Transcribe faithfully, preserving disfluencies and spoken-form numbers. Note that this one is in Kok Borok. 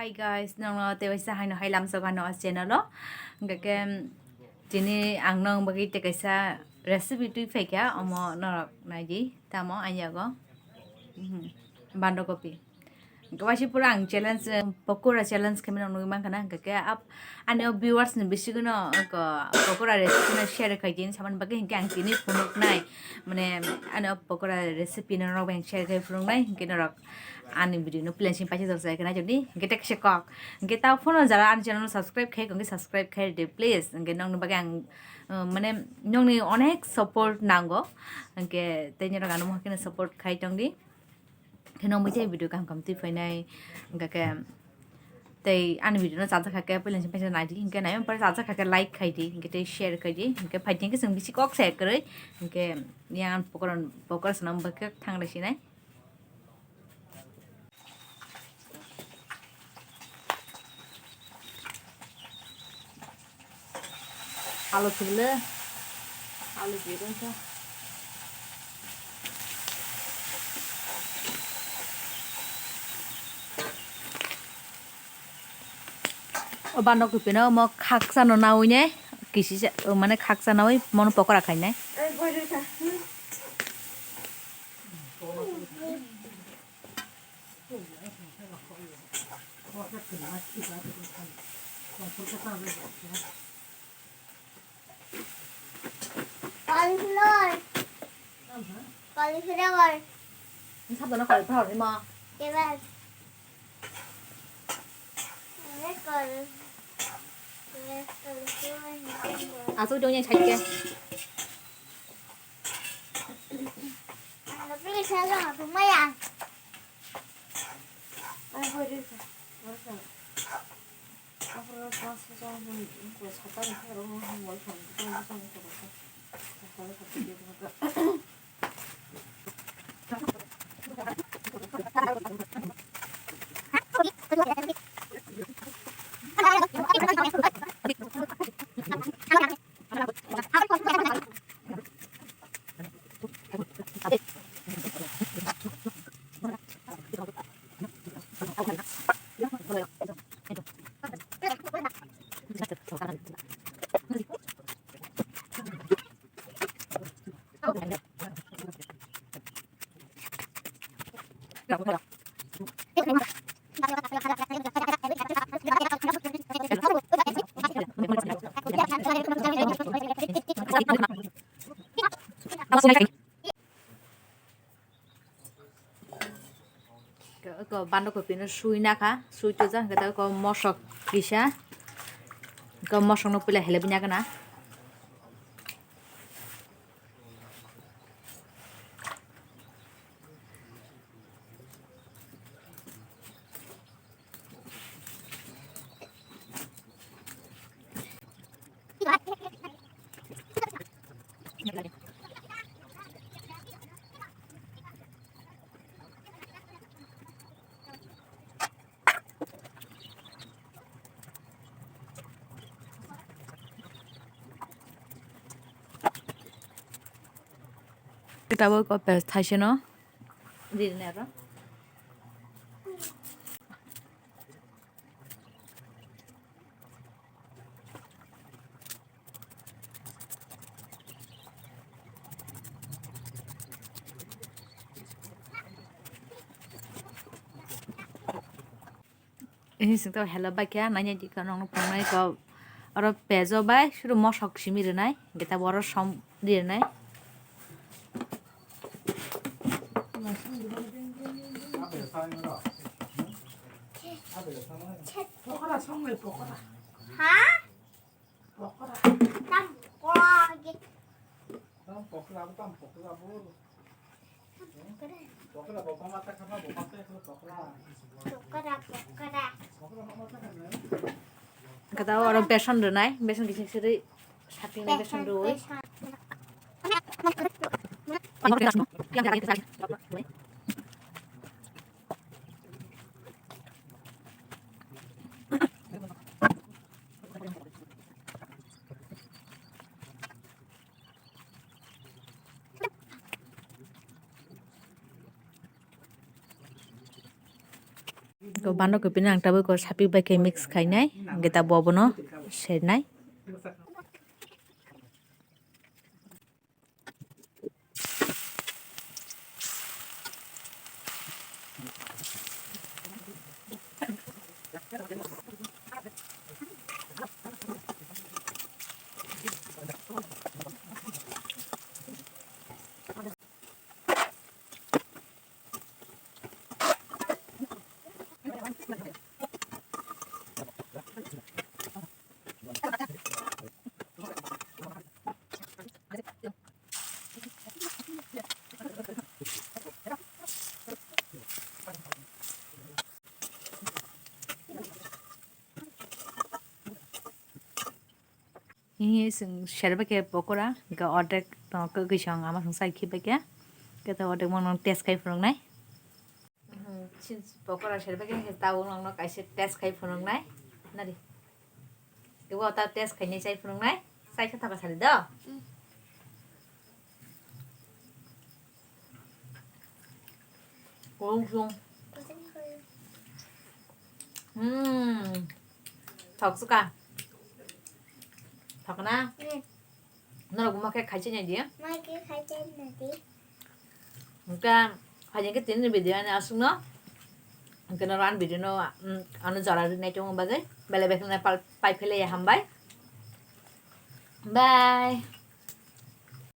Hi guys, nongno tei waisa haino hai lamsok ano o channel o. Hingke ke tini ang nong bagwi tei kaisa recipe twi phaikha, omo norok naidi tamo ani yago. Mhm. Bando kopi. Hingke waisa pura ang challenge, eh, pokora challenge khaimani nogwi mankha na, hingke ke ap-, ani o viewers ni bisingo no, ko, pokora recipe no share khaidi hinwi samani bagwi hingke ang tini phunuknai, mane ani o pokora recipe no norok bai share khai phunuknai, hingke norok ani video no plain simi paisa jora sai khna jodi, hingke tek se kok, hingke ta phone jara ani channel no subscribe khai, hingke subscribe khai de please, hingke nongni bagwi ang, uh, mane nongni onek support nango, hingke tei norok ano mohor khe support khai tongdi. Khe nong bai video kaham kaham twi phainai, hingke ke tei ani video no chajak kha khe, puila simi paisa naidi, hingke nai pore chajak kha khe like khai di, hingke tei share khai di, hingke phai di, hingke chwng bisi kok se kwrwi, hingke yang pokora, pokora sana bwkhe thang rw sinai. Alu sibile, alu sibile kha. O bando kopi no omo khaksa no nawi ne kisi se, mane khaksa nawi mono pokora khainai. Cauliflower. Cauliflower. Ni sabda no cauliflower ni ma. Kebal. Ini caul-, ini cauliflower ni kebal. Asuk dong yang cakya. Ang lebih bisa dong, aku maya. Ay, hoy, dito. What's up? Ko bando kopi no sui nakha, sui twijak, hwnkhe ko mosok kisa, ko mosok no puila helebwi nagana. Tabuk o pes thaisano rini aro. Ini sing to hello bai khe nanya di kono nong phunai ko oro pejo bai suru mosok simi rinai hingke tabuk oro som rinai. Pokora song nai pokora. Ha? Pokora. Tam pokora. Tam pokora bo tam pokora bo. Pokora bo pama ta khama bo pama ta khama pokora. Pokora, pokora. Pokora pama ta khama. Kata oro beson rinai, beson kisi siri sapi beson roi. Beson. Ko bando kopi no ang tabuk ko sapi bai khe mix khainai, hwnkhe ta bo bono sernai. Ini sing share bai khe pokora, ga ordek tong khe gwisong ama song sai khibai khe, khe ta ordek mono test khai phunuknai. Mhm, chin pokora share bai khe tabuk nokno kaisa test khai phunuknai. Nari. Kebo ta test khainai chai phunuknai. Chai khe thapa sari do. Kurung sung. Hmm. Thok suka. Thok na? Hmm. Norok buma khe khaichinai di. Mai khe khaichinai di. Hwnkhe, phaidi khe tini video ani aswkno. Hwnkhe norok ani video no, mm, ano jora rinai tongma bagwi. Belai belai kheno pal-, pai phele ya hambai. Bye.